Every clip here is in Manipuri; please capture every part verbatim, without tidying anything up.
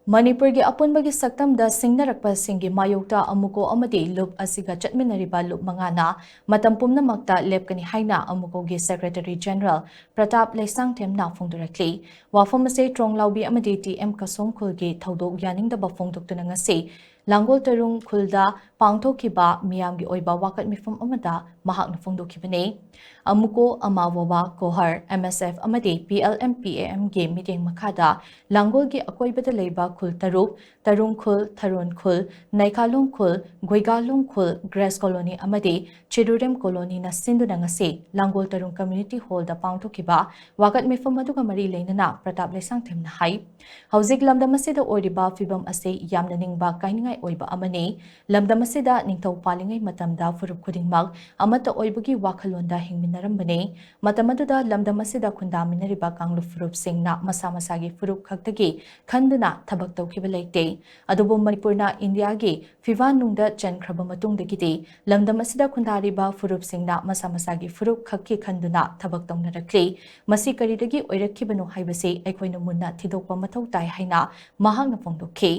ꯃꯅꯤꯄꯨꯔꯒꯤ ꯑꯄꯨꯟꯕꯒꯤ ꯁꯛꯇꯝꯗ ꯁꯤꯡꯅꯔꯛꯄꯁꯤꯡꯒꯤ ꯃꯥꯌꯣꯛꯇ ꯑꯃꯨꯀꯣ ꯑꯃꯗꯤ ꯂꯨꯞ ꯑꯁꯤꯒ ꯆꯠꯃꯤꯟꯅꯔꯤꯕ ꯂꯨꯞ ꯃꯉꯥꯅ ꯃꯇꯝ ꯄꯨꯝꯅꯃꯛꯇ ꯂꯦꯞꯀꯅꯤ ꯍꯥꯏꯅ ꯑꯃꯨꯀꯣꯒꯤ Secretary General ꯄ꯭ꯔꯇꯥꯞ ꯂꯩꯁꯥꯡꯊꯦꯝꯅ ꯐꯣꯡꯗꯣꯔꯛꯂꯤ꯫ ꯋꯥꯐꯝ ꯑꯁꯤ ꯇ꯭ꯔꯣꯡꯂꯥꯎꯕꯤ ꯑꯃꯗꯤ ꯇꯤ ꯑꯦꯝ ꯀꯁꯣꯝ ꯈꯨꯜꯒꯤ ꯊꯧꯗꯣꯛ ꯌꯥꯅꯤꯡꯗꯕ ꯐꯣꯡꯗꯣꯛꯇꯨꯅ ꯉꯁꯤ ꯂꯥꯡꯒꯣꯜ ꯇꯔꯨꯡ ꯈꯨꯜꯗ ꯄꯥꯡꯊꯣꯛꯈꯤꯕ ꯃꯤꯌꯥꯝꯒꯤ ꯑꯣꯏꯕ ꯋꯥꯀꯠ ꯃꯤꯐꯝ ꯑꯃꯗ ꯃꯍꯥꯛꯅ ꯐꯣꯡꯗꯣꯛꯈꯤꯕꯅꯤ꯫ ꯑꯃꯨꯀꯣ ꯑꯃꯥꯋꯣꯋꯥ ꯀꯣꯍꯔ, M S F ꯑꯃꯗꯤ P L M P A Mꯒꯤ ꯃꯤꯠꯌꯦꯡ ꯃꯈꯥꯗ ꯂꯥꯡꯒꯣꯜꯒꯤ ꯑꯀꯣꯏꯕꯗ ꯂꯩꯕ ꯈꯨꯜ ꯇꯔꯨꯛ, ꯇꯔꯨꯡ ꯈꯨꯜ, ꯊꯔꯣꯟ ꯈꯨꯜ, ꯅꯩꯈꯥꯂꯣꯡ ꯈꯨꯜ, ꯒꯣꯏꯒꯥꯂꯣꯡ ꯈꯨꯜ, Grace Colony ꯑꯃꯗꯤ ꯆꯤꯔꯨꯔꯦꯝ Colonyꯅ ꯁꯤꯟꯗꯨꯅ ꯉꯁꯤ ꯂꯥꯡꯒꯣꯜ ꯇꯔꯨꯡ Community Hallꯗ ꯄꯥꯡꯊꯣꯛꯈꯤꯕ ꯋꯥꯀꯠ ꯃꯤꯐꯝ ꯑꯗꯨꯒ ꯃꯔꯤ ꯂꯩꯅꯅ ꯄ꯭ꯔꯇꯥꯞ ꯂꯩꯁꯥꯡꯊꯦꯝꯅ ꯍꯥꯏ, ꯍꯧꯖꯤꯛ ꯂꯝꯗꯝ ꯑꯁꯤꯗ ꯑꯣꯏꯔꯤꯕ ꯐꯤꯕꯝ ꯑꯁꯤ ꯌꯥꯝꯅ ꯅꯤꯡꯕ ꯀꯥꯏꯅꯤꯡꯉꯥꯏ ꯑꯣꯏꯕ ꯑꯃꯅꯤ꯫ ꯂꯝꯗꯝ ꯑꯁꯤꯗ ꯅꯤꯡꯊꯧ ꯄꯥꯜꯂꯤꯉꯩ ꯃꯇꯝꯗ ꯐꯨꯔꯨꯞ ꯈꯨꯗꯤꯡꯃꯛ ꯑꯃꯠꯇ ꯑꯣꯏꯕꯒꯤ ꯋꯥꯈꯜꯂꯣꯟꯗ ꯍꯤꯡꯃꯤꯟꯅꯔꯝꯕꯅꯤ꯫ ꯃꯇꯝ ꯑꯗꯨꯗ ꯂꯝꯗꯝ ꯑꯁꯤꯗ ꯈꯨꯟꯗꯥꯃꯤꯟꯅꯔꯤꯕ ꯀꯥꯡꯂꯨꯞ ꯐꯨꯔꯨꯞꯁꯤꯡꯅ ꯃꯁꯥ ꯃꯁꯥꯒꯤ ꯐꯨꯔꯨꯞ ꯈꯛꯇꯒꯤ ꯈꯟꯗꯨꯅ ꯊꯕꯛ ꯇꯧꯈꯤꯕ ꯂꯩꯇꯦ꯫ ꯑꯗꯨꯕꯨ ꯃꯅꯤꯄꯨꯔꯅ ꯏꯟꯗꯤꯌꯥꯒꯤ ꯐꯤꯕꯥꯟ ꯅꯨꯡꯗ ꯆꯟꯈ꯭ꯔꯕ ꯃꯇꯨꯡꯗꯒꯤꯗꯤ ꯂꯝꯗꯝ ꯑꯁꯤꯗ ꯈꯨꯟꯗꯥꯔꯤꯕ ꯐꯨꯔꯨꯞꯁꯤꯡꯅ ꯃꯁꯥ ꯃꯁꯥꯒꯤ ꯐꯨꯔꯨꯞ ꯈꯛꯀꯤ ꯈꯟꯗꯨꯅ ꯊꯕꯛ ꯇꯧꯅꯔꯛꯂꯤ꯫ ꯃꯁꯤ ꯀꯔꯤꯗꯒꯤ ꯑꯣꯏꯔꯛꯈꯤꯕꯅꯣ ꯍꯥꯏꯕꯁꯤ ꯑꯩꯈꯣꯏꯅ ꯃꯨꯟꯅ ꯊꯤꯗꯣꯛꯄ ꯃꯊꯧ ꯇꯥꯏ ꯍꯥꯏꯅ ꯃꯍꯥꯛꯅ ꯐꯣꯡꯗꯣꯛꯈꯤ꯫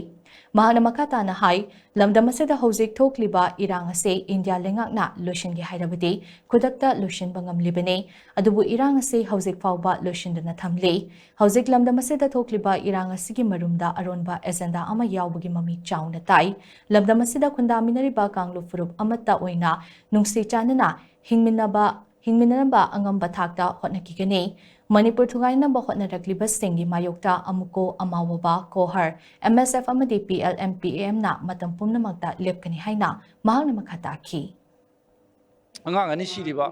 ꯃꯍꯥꯛꯅ ꯃꯈꯥ ꯇꯥꯅ ꯍꯥꯏ, ꯂꯝꯗꯝ ꯑꯁꯤꯗ ꯍꯧꯖꯤꯛ ꯊꯣꯛꯂꯤꯕ ꯏꯔꯥꯡ ꯑꯁꯤ ꯏꯟꯗꯤꯌꯥ ꯂꯩꯉꯥꯛꯅ ꯂꯣꯏꯁꯤꯟꯒꯦ ꯍꯥꯏꯔꯕꯗꯤ ꯈꯨꯗꯛꯇ ꯂꯣꯏꯁꯤꯟꯕ ꯉꯝꯂꯤꯕꯅꯤ꯫ ꯑꯗꯨꯕꯨ ꯏꯔꯥꯡ ꯑꯁꯤ ꯍꯧꯖꯤꯛ ꯐꯥꯎꯕ ꯂꯣꯏꯁꯤꯟꯗꯅ ꯊꯝꯂꯤ꯫ ꯍꯧꯖꯤꯛ ꯂꯝꯗꯝ ꯑꯁꯤꯗ ꯊꯣꯛꯂꯤꯕ ꯏꯔꯥꯡ ꯑꯁꯤꯒꯤ ꯃꯔꯨꯝꯗ ꯑꯔꯣꯟꯕ agenda ꯑꯃ ꯌꯥꯎꯕꯒꯤ ꯃꯃꯤ ꯆꯥꯎꯅ ꯇꯥꯏ꯫ ꯂꯝꯗꯝ ꯑꯁꯤꯗ ꯈꯨꯟꯗꯥꯃꯤꯟꯅꯔꯤꯕ ꯀꯥꯡꯂꯨꯞ ꯐꯨꯔꯨꯞ ꯑꯃꯠꯇ ꯑꯣꯏꯅ ꯅꯨꯡꯁꯤ ꯆꯥꯟꯅꯅ ꯍꯤꯡꯃꯤꯟꯅꯕ, ꯍꯤꯡꯃꯤꯟꯅꯅꯕ ꯑꯉꯝꯕ ꯊꯥꯛꯇ ꯍꯣꯠꯅꯈꯤꯒꯅꯤ꯫ ꯃꯅꯤꯄꯨꯔ ꯊꯨꯒꯥꯏꯅꯕ ꯍꯣꯠꯅꯔꯛꯂꯤꯕꯁꯤꯡꯒꯤ ꯃꯥꯌꯣꯛꯇ ꯑꯃꯨꯀꯣ ꯑꯃꯥꯋꯣꯕꯥ ꯀꯣꯍꯔ, M S F ꯑꯃꯗꯤ P L M P A Mꯅ ꯃꯇꯝ ꯄꯨꯝꯅꯃꯛꯇ ꯂꯦꯞꯀꯅꯤ ꯍꯥꯏꯅ ꯃꯍꯥꯛꯅ ꯃꯈꯥ ꯇꯥꯈꯤ꯫ ꯑꯉꯥꯡ ꯑꯅꯤ ꯁꯤꯔꯤꯕ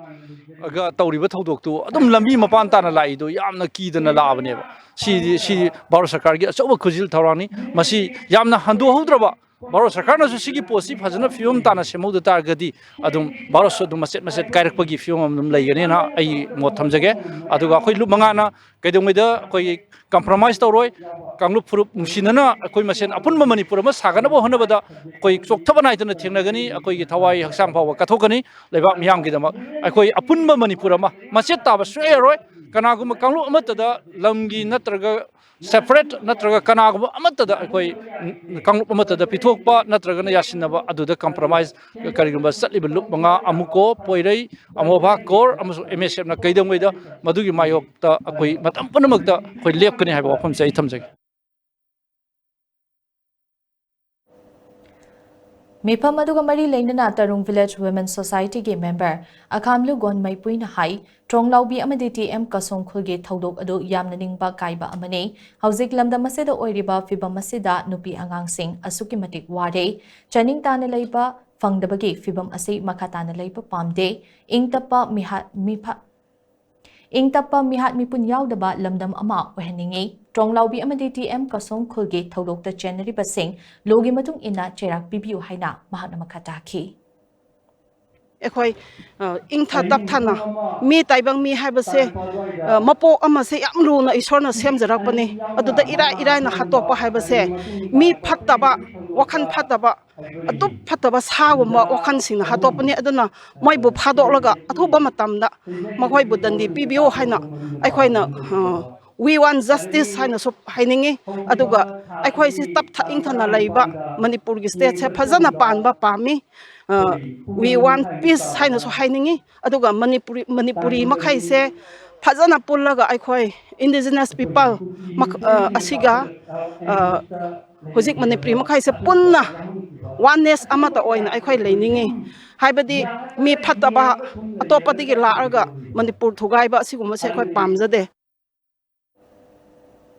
ꯒ ꯇꯧꯔꯤꯕ ꯊꯧꯗꯣꯛꯇꯨ ꯑꯗꯨꯝ ꯂꯝꯕꯤ ꯃꯄꯥꯟ ꯇꯥꯅ ꯂꯥꯛꯏꯗꯣ ꯌꯥꯝꯅ ꯀꯤꯗꯅ ꯂꯥꯛꯑꯕꯅꯦꯕ꯫ ꯁꯤꯗꯤ, ꯁꯤ ꯚꯥꯔꯠ ꯁꯔꯀꯥꯔꯒꯤ ꯑꯆꯧꯕ ꯈꯨꯖꯤꯜ ꯊꯧꯔꯥꯡꯅꯤ꯫ ꯃꯁꯤ ꯌꯥꯝꯅ ꯍꯟꯗꯣꯛꯍꯧꯗ꯭ꯔꯕ, ꯚꯥꯔꯠ ꯁꯔꯀꯥꯔꯅꯁꯨ ꯁꯤꯒꯤ ꯄꯣꯠꯁꯤ ꯐꯖꯅ ꯐꯤꯕꯝ ꯇꯥꯅ ꯁꯦꯝꯍꯧꯗ ꯇꯥꯔꯒꯗꯤ ꯑꯗꯨꯝ ꯚꯥꯔꯠꯁꯨ ꯑꯗꯨꯝ ꯃꯆꯦꯠ ꯃꯆꯦꯠ ꯀꯥꯏꯔꯛꯄꯒꯤ ꯐꯤꯕꯝ ꯑꯃ ꯑꯗꯨꯝ ꯂꯩꯒꯅꯤꯅ ꯑꯩ ꯃꯣꯠ ꯊꯝꯖꯒꯦ꯫ ꯑꯗꯨꯒ ꯑꯩꯈꯣꯏ ꯂꯨꯞ ꯃꯉꯥꯅ ꯀꯩꯗꯧꯉꯩꯗ ꯑꯩꯈꯣꯏꯒꯤ compromise ꯇꯧꯔꯣꯏ꯫ ꯀꯥꯡꯂꯨꯞ ꯐꯨꯔꯨꯞ ꯅꯨꯡꯁꯤꯅꯅ ꯑꯩꯈꯣꯏ ꯃꯁꯦꯟ ꯑꯄꯨꯟꯕ ꯃꯅꯤꯄꯨꯔ ꯑꯃ ꯁꯥꯒꯠꯅꯕ ꯍꯣꯠꯅꯕꯗ ꯑꯩꯈꯣꯏ ꯆꯣꯛꯊꯕ ꯅꯥꯏꯗꯅ ꯊꯦꯡꯅꯒꯅꯤ꯫ ꯑꯩꯈꯣꯏꯒꯤ ꯊꯋꯥꯏ ꯍꯛꯆꯥꯡ ꯐꯥꯎꯕ ꯀꯠꯊꯣꯛꯀꯅꯤ ꯂꯩꯕꯥꯛ ꯃꯤꯌꯥꯝꯒꯤꯗꯃꯛ꯫ ꯑꯩꯈꯣꯏ ꯑꯄꯨꯟꯕ ꯃꯅꯤꯄꯨꯔ ꯑꯃ ꯃꯆꯦꯠ ꯇꯥꯕ ꯁꯨꯡꯌꯥ ꯌꯥꯔꯣꯏ꯫ ꯀꯅꯥꯒꯨꯝꯕ ꯀꯥꯡꯂꯨꯞ ꯑꯃꯠꯇꯗ ꯂꯝꯒꯤ ꯅꯠꯇ꯭ꯔꯒ ꯁꯦꯄꯔꯦꯠ ꯅꯠꯇ꯭ꯔꯒ ꯀꯅꯥꯒꯨꯝꯕ ꯑꯃꯠꯇꯗ ꯑꯩꯈꯣꯏ ꯀꯥꯡꯂꯨꯞ ꯑꯃꯠꯇꯗ ꯄꯤꯊꯣꯛꯄ ꯅꯠꯇ꯭ꯔꯒꯅ ꯌꯥꯁꯤꯟꯅꯕ, ꯑꯗꯨꯗ ꯀꯝꯄ꯭ꯔꯣꯃꯥꯏꯁ ꯀꯔꯤꯒꯨꯝꯕ ꯆꯠꯂꯤꯕ ꯂꯨꯞ ꯃꯉꯥ, ꯑꯃꯨꯀꯣ, ꯄꯣꯏꯔꯩ, ꯑꯃꯣꯕꯥ ꯀꯣꯔ ꯑꯃꯁꯨꯡ ꯑꯦꯝ ꯑꯦꯁ ꯑꯦꯐꯅ ꯀꯩꯗꯧꯉꯩꯗ ꯃꯗꯨꯒꯤ ꯃꯥꯌꯣꯛꯇ ꯑꯩꯈꯣꯏ ꯃꯇꯝ ꯄꯨꯝꯅꯃꯛꯇ ꯑꯩꯈꯣꯏ ꯂꯦꯞꯀꯅꯤ ꯍꯥꯏꯕ ꯋꯥꯐꯝꯁꯦ ꯑꯩ ꯊꯝꯖꯒꯦ꯫ ꯃꯤꯐꯝ ꯑꯗꯨꯒ ꯃꯔꯤ ꯂꯩꯅꯅ ꯇꯔꯨꯡ ꯚꯤꯂꯦꯖ ꯋꯨꯃꯦꯟ ꯁꯣꯁꯥꯏꯇꯤꯒꯤ ꯃꯦꯝꯕꯔ ꯑꯈꯥꯝꯂꯨ ꯒꯣꯟꯃꯩꯄꯨꯏꯅ ꯍꯥꯏ, ꯇ꯭ꯔꯣꯡꯂꯥꯎꯕꯤ ꯑꯃꯗꯤ ꯇꯤ ꯑꯦꯝ ꯀꯁꯣꯡ ꯈꯨꯜꯒꯤ ꯊꯧꯗꯣꯛ ꯑꯗꯨ ꯌꯥꯝꯅ ꯅꯤꯡꯕ ꯀꯥꯏꯕ ꯑꯃꯅꯤ꯫ ꯍꯧꯖꯤꯛ ꯂꯝꯗꯝ ꯑꯁꯤꯗ ꯑꯣꯏꯔꯤꯕ ꯐꯤꯕꯝ ꯑꯁꯤꯗ ꯅꯨꯄꯤ ꯑꯉꯥꯡꯁꯤꯡ ꯑꯁꯨꯛꯀꯤ ꯃꯇꯤꯛ ꯋꯥꯔꯦ꯫ ꯆꯥꯅꯤꯡ ꯇꯥꯅ ꯂꯩꯕ ꯐꯪꯗꯕꯒꯤ ꯐꯤꯕꯝ ꯑꯁꯤ ꯃꯈꯥ ꯇꯥꯅ ꯂꯩꯕ ꯄꯥꯝꯗꯦ꯫ ꯏꯪ ꯇꯞꯄ ꯃꯤꯍꯥꯠ ꯃꯤꯐ-, ꯏꯪ ꯇꯞꯄ ꯃꯤꯍꯥꯠ ꯃꯤꯄꯨꯟ ꯌꯥꯎꯗꯕ ꯂꯝꯗꯝ ꯑꯃ ꯑꯣꯏꯍꯟꯅꯤꯡꯏ꯫ ꯇ꯭ꯔꯣꯡꯂꯥꯎꯕꯤ ꯑꯃꯗꯤ ꯇꯤ ꯑꯦꯝ ꯀꯁꯣꯡ ꯈꯨꯜꯒꯤ ꯊꯧꯗꯣꯛꯇ ꯆꯦꯟꯅꯔꯤꯕꯁꯤꯡ ꯂꯣꯒꯤ ꯃꯇꯨꯡ ꯏꯟꯅ ꯆꯩꯔꯥꯛ ꯄꯤꯕꯤꯌꯨ ꯍꯥꯏꯅ ꯃꯍꯥꯛꯅ ꯃꯈꯥ ꯇꯥꯈꯤ꯫ ꯑꯩꯈꯣꯏ, ꯑ, ꯏꯪꯊ ꯇꯞꯊꯅ ꯃꯤ ꯇꯥꯏꯕꯪ ꯃꯤ ꯍꯥꯏꯕꯁꯦ, ꯑ, ꯃꯄꯣꯛ ꯑꯃꯁꯦ ꯌꯥꯝ ꯂꯨꯅ ꯏꯁꯣꯔꯅ ꯁꯦꯝꯖꯔꯛꯄꯅꯤ꯫ ꯑꯗꯨꯗ ꯏꯔꯥꯏ ꯏꯔꯥꯏꯅ ꯍꯥꯠꯇꯣꯛꯄ ꯍꯥꯏꯕꯁꯦ ꯃꯤ ꯐꯠꯇꯕ, ꯋꯥꯈꯜ ꯐꯠꯇꯕ, ꯑꯗꯨꯛ ꯐꯠꯇꯕ ꯁꯥꯒꯨꯝꯕ ꯋꯥꯈꯜꯁꯤꯡꯅ ꯍꯥꯠꯇꯣꯛꯄꯅꯤ꯫ ꯑꯗꯨꯅ ꯃꯣꯏꯕꯨ ꯐꯥꯗꯣꯛꯂꯒ ꯑꯊꯨꯕ ꯃꯇꯝꯗ ꯃꯈꯣꯏꯕꯨ ꯗꯟꯗꯤ ꯄꯤꯕꯤꯌꯨ ꯍꯥꯏꯅ ꯑꯩꯈꯣꯏꯅ, ꯑ, "We want justice" ꯍꯥꯏꯅꯁꯨ ꯍꯥꯏꯅꯤꯡꯉꯤ꯫ ꯑꯗꯨꯒ ꯑꯩꯈꯣꯏꯁꯤ ꯇꯞꯊ ꯏꯪꯊꯅ ꯂꯩꯕ ꯃꯅꯤꯄꯨꯔꯒꯤ ꯁ꯭ꯇꯦꯠꯁꯦ ꯐꯖꯅ ꯄꯥꯟꯕ ꯄꯥꯝꯃꯤ꯫ ꯑ, "We want peace" ꯍꯥꯏꯅꯁꯨ ꯍꯥꯏꯅꯤꯡꯉꯤ꯫ ꯑꯗꯨꯒ ꯃꯅꯤꯄꯨꯔꯤ, ꯃꯅꯤꯄꯨꯔꯤ ꯃꯈꯩꯁꯦ ꯐꯖꯅ ꯄꯨꯜꯂꯒ ꯑꯩꯈꯣꯏ indigenous people ꯃꯈ-, ꯑ, ꯑꯁꯤꯒ, ꯑ, ꯍꯧꯖꯤꯛ ꯃꯅꯤꯄꯨꯔꯤ ꯃꯈꯩꯁꯦ ꯄꯨꯟꯅ oneness ꯑꯃꯠꯇ ꯑꯣꯏꯅ ꯑꯩꯈꯣꯏ ꯂꯩꯅꯤꯡꯉꯤ꯫ ꯍꯥꯏꯕꯗꯤ ꯃꯤ ꯐꯠꯇꯕ ꯑꯇꯣꯞꯄꯗꯒꯤ ꯂꯥꯛꯑꯒ ꯃꯅꯤꯄꯨꯔ ꯊꯨꯒꯥꯏꯕ ꯑꯁꯤꯒꯨꯝꯕꯁꯦ ꯑꯩꯈꯣꯏ ꯄꯥꯝꯖꯗꯦ꯫